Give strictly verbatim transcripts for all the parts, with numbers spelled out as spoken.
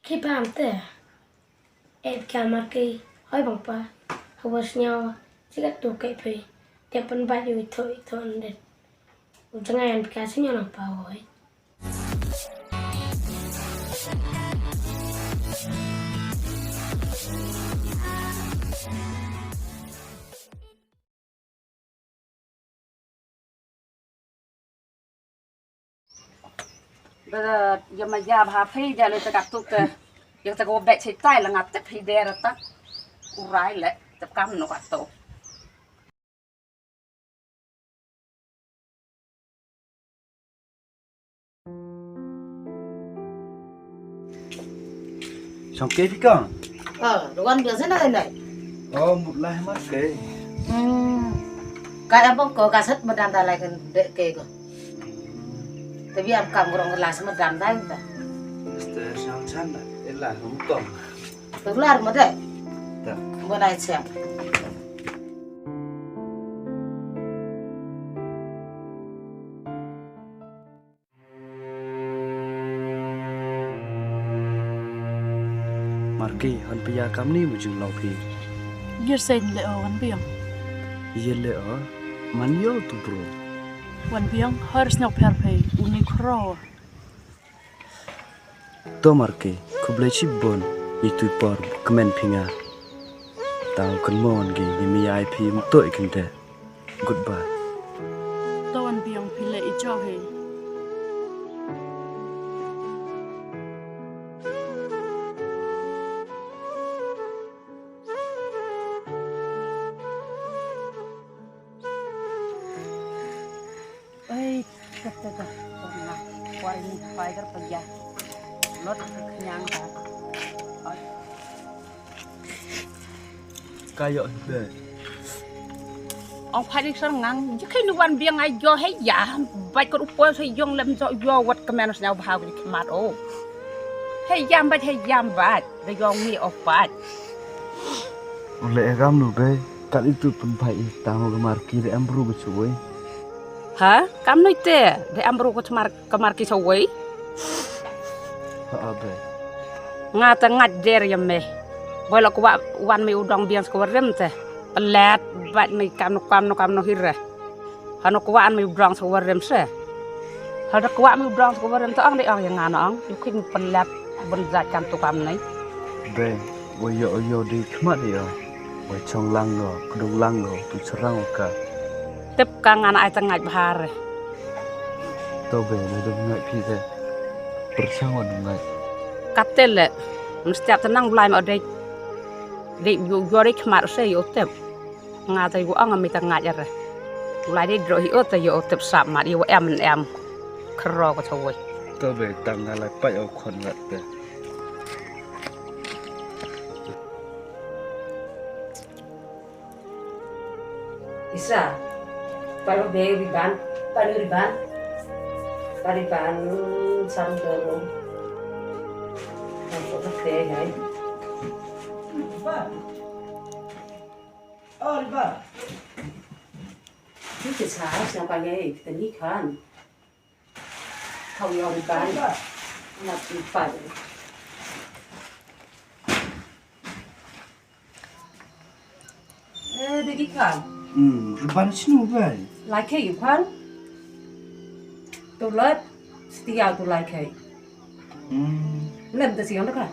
Ki bam te. Ep ka mar ki hoi bang pa. Hawa sñiaw. Sikat tu kai phi. Te pynbait yu itho itho ndet. U jngai an ka sñiaw nang pa hoi. Da ya ma ya bha phi da le ta ka tuk te. Ya ta ko bet chi tai la ngat te phi de ra ta. U rai le ta kam no ka to. Shong ke phi kong? Ah, dokan biasa na dai nai. Oh, mut lah mar ke. Hmm. Ka da bok ko ka sat madan da lai kan de ke ko. Tapi am kam grong la sat madan dai ta. Mister Shang Chan da, ila hum kong. Tular mo de. Ta. Mo nai siang. Marki, hon pia kamni mu jinglau phi. Yer sen le o wan biang. Yer le o, man yo tu bro. Wan biang, har snyok per phi, uni kro. To Marki, khublei chibon, itu por kmen phi nga. Tau kynmon gi, ni mi ai phi mto i kynte. Goodbye. To wan biang phi le i jok hi. Ei, kata ka, kona, kuari ni pai kar paya. Lot ka kenyang ka. Oi. Ka ïoh hi be. Ong phai ri sar ngang, jikhe nu wan biang ai jo he ya. Bait ko upo sa yong lem jo yo wat kemen sñiaw bha ko jikhe mat o. He yam bait, he yam bait. Da yong mi o bait. U le e gam nu be. Kat itu pun bait i tang ho gamar ki de ambru ko chuwoi. Ha? Kam nu ite de ambru ko chmar Ka Marki sawei. Ha, abe. Nga ta ngat der ya me. Boy la kwah wan me u dong biang sa ka warim te. Pelet bait me kam no kam no kam no hire. Hano kwah an me u dong sa ka warim se. Hal da kwah me u dong sa ka warim te ong de ong ya nga no ong. Yu king pelet ben zat kam tu kam nei. Be, wo yo yo di khmat yo. Wo chong lang go, kdung lang go, tu cherang ka. Tip ka ngan ai ta ngat bhar. To be, na dum ngai phi te. Pyrshang wan ngai. Kate le. Mestiap tenang bulai ma dei. Dei yu yu dei khmat se yu tip. Nga te yu ang mi ta ngai re. Bulai dei dro hi o te yu tip sap mat yu em em. Khro ko chawoi. To be tang ngai lai pai o khon ngat te. Isa, palo be riban, palo riban, palo riban, sam dolo. Ang ko te hai. Riban. Oh, riban. Ni ke sa, sa pa ye, kita ni kan. Thau ïong ban. Ngat i pan. Eh, de ki kan. Hmm, ruban sinu bai. Lai ke yu kan. Tu lat, setia tu lai ke. Hmm. Lem te siang dekat.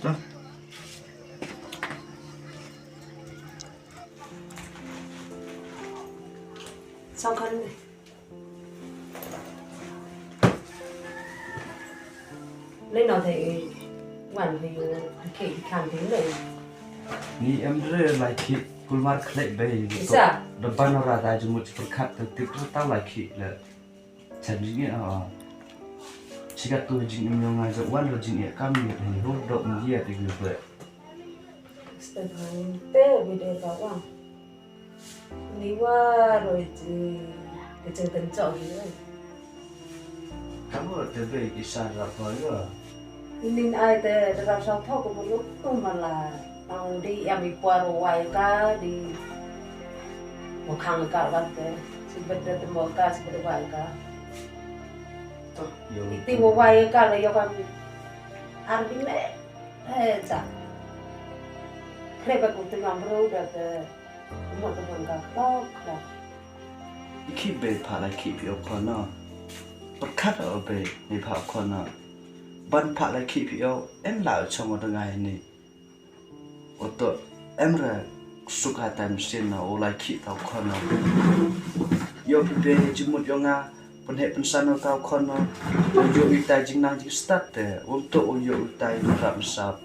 Dah. Sang kan deh. Lei no te wan te yu ke kan te lei. Ni em dre lai ki kulmar khlek bei. Isa. Da ban ra da jumut perkat te tik ta lai ki le. Chan jing e a. Chikat tu jing em yong ai wan ro jing e kam ni ho dok ni ya te yu be. Step han te bi de ba wan. Ni wa ro ji ke chen ten chok ni. Kamu te be ki sa ra pa yo. Nin ai te te rap sa thok ko mo tu ma la. Tang di ya mi pua ro wai ka di. Mo khang ka ba te. Si bet te mo ka si bet wai ka. To. Yo. Iti mo wai ka la yo ka mi. Ar bi me. He cha. Kre ba ku tu yang bro da te. Mo tu pon ka klok klok. Ki be pha la ki phi o kono. Perkat o be ni pha kono. Ban pha la ki phi o em la o chong o dengai ni. Oto em ra suk ha time sin na o la ki tau kono. Yo phi be jimut yo nga. Pynheh pynsan o tau khon o. U ïoh ïa tai jingnang jingstad te. Um to u ïoh ïa tai mrap msap.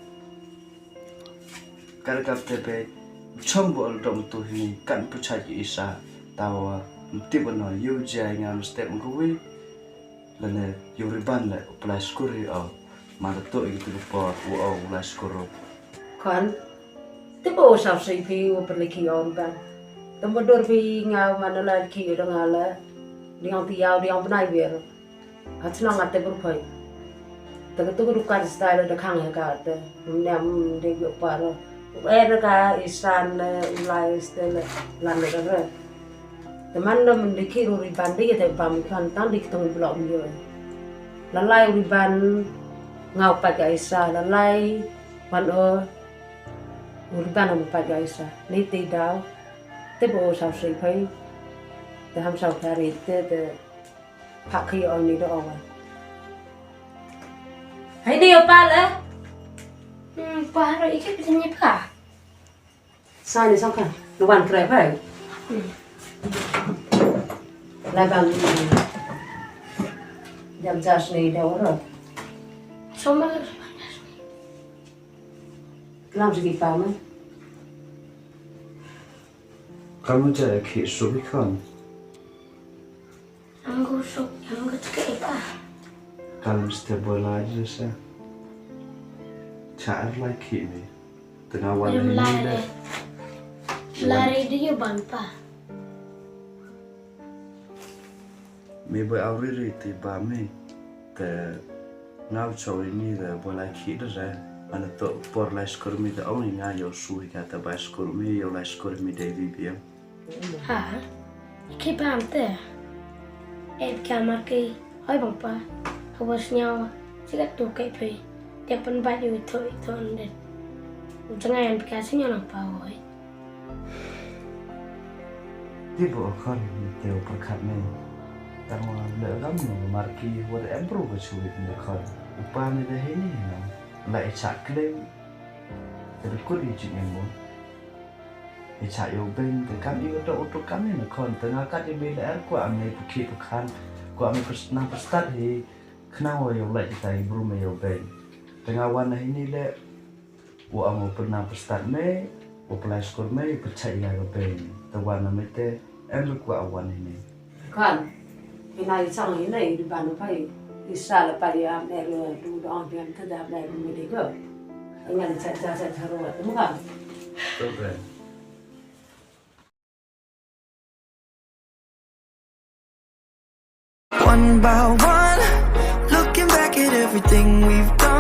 Ka rkap te be. Chom bo al dom tu hini kan puchai ki isa. Tau mtip no ïoh jai nga mstep ngui. Lane ïoh riban le u plai skuri o. Ma da to ïa tu por u o u lai skuru. Khon. Te ba u saw sei phi u pyrliki ong ban. Te mudor phi nga man la ki u dang ala. Diang ti yau diang bnai wer. Hat snang ate berphai. Te ka tu ka dukan style da khang he ka te. Nem de gu par. Er ka isan le ulai style lan le re. Te man le men de ki ru ri ban de te bam kan tang de ki tong blok mi yo. Lalai ri ban ngau pat ka isa lalai ban o. Uri ban am pat ga isa. Ni te daw. Te bo saw sei phai. Te ham saw thari te te. Phak khi on ni do on. Hai ni o pa le. Hmm, pa ro ike pitanya pa. Sa ni sangka. Nuwan kre phai. Lai ban. Jam jas ni daw ro. Somar. Lam sigi pa ma. Kamu ja ki subi kan. Anggo sok anggo tike pa. Kamu stable aja sa. Cha ar lai ki ni. Tengah wan ni le. Lari dia ban pa. Me ba au riri ti ba me te ngau chau ini de bo lai ki de re. Ana to por lai skur mi de ong nga yo sui ka te ba skur mi yo lai skur mi de vi bi. Ha. Ki ba am te. E ka mar ki oi bang pa. Ka was nyau. Sikat tu kai pe. Te pen ba yo to to de. Jangan ka sinyal pa oi. Ti bo khon te u pyrkhat me. Tang wa le gam no mar ki wa da em bru ba chui ne khon. U pa ne da he ni na. La e chak kle. Te da kut i jing em mo. E chak yo ben te kam i wa da u tu kam ni na khon. Te nga kat i me le er kwa am ne pukhi pukhan. Kwa am ne pers nang perstat he. Khnang wa yo la i ta i bru me yo ben. Te nga wan na he ni le. U ong u pynang pynstad me, u pynlai skur me, u pynchait ïa ka bank. Te wan na me te, em lukwa u wan hini. Khon, ina i chang ina i di ban u pai, i sa la pai ïa me ru du dong bian te da me ru me di go. Ngan chait chait chait haru te mu khon. To ben. One by one, looking back at everything we've done.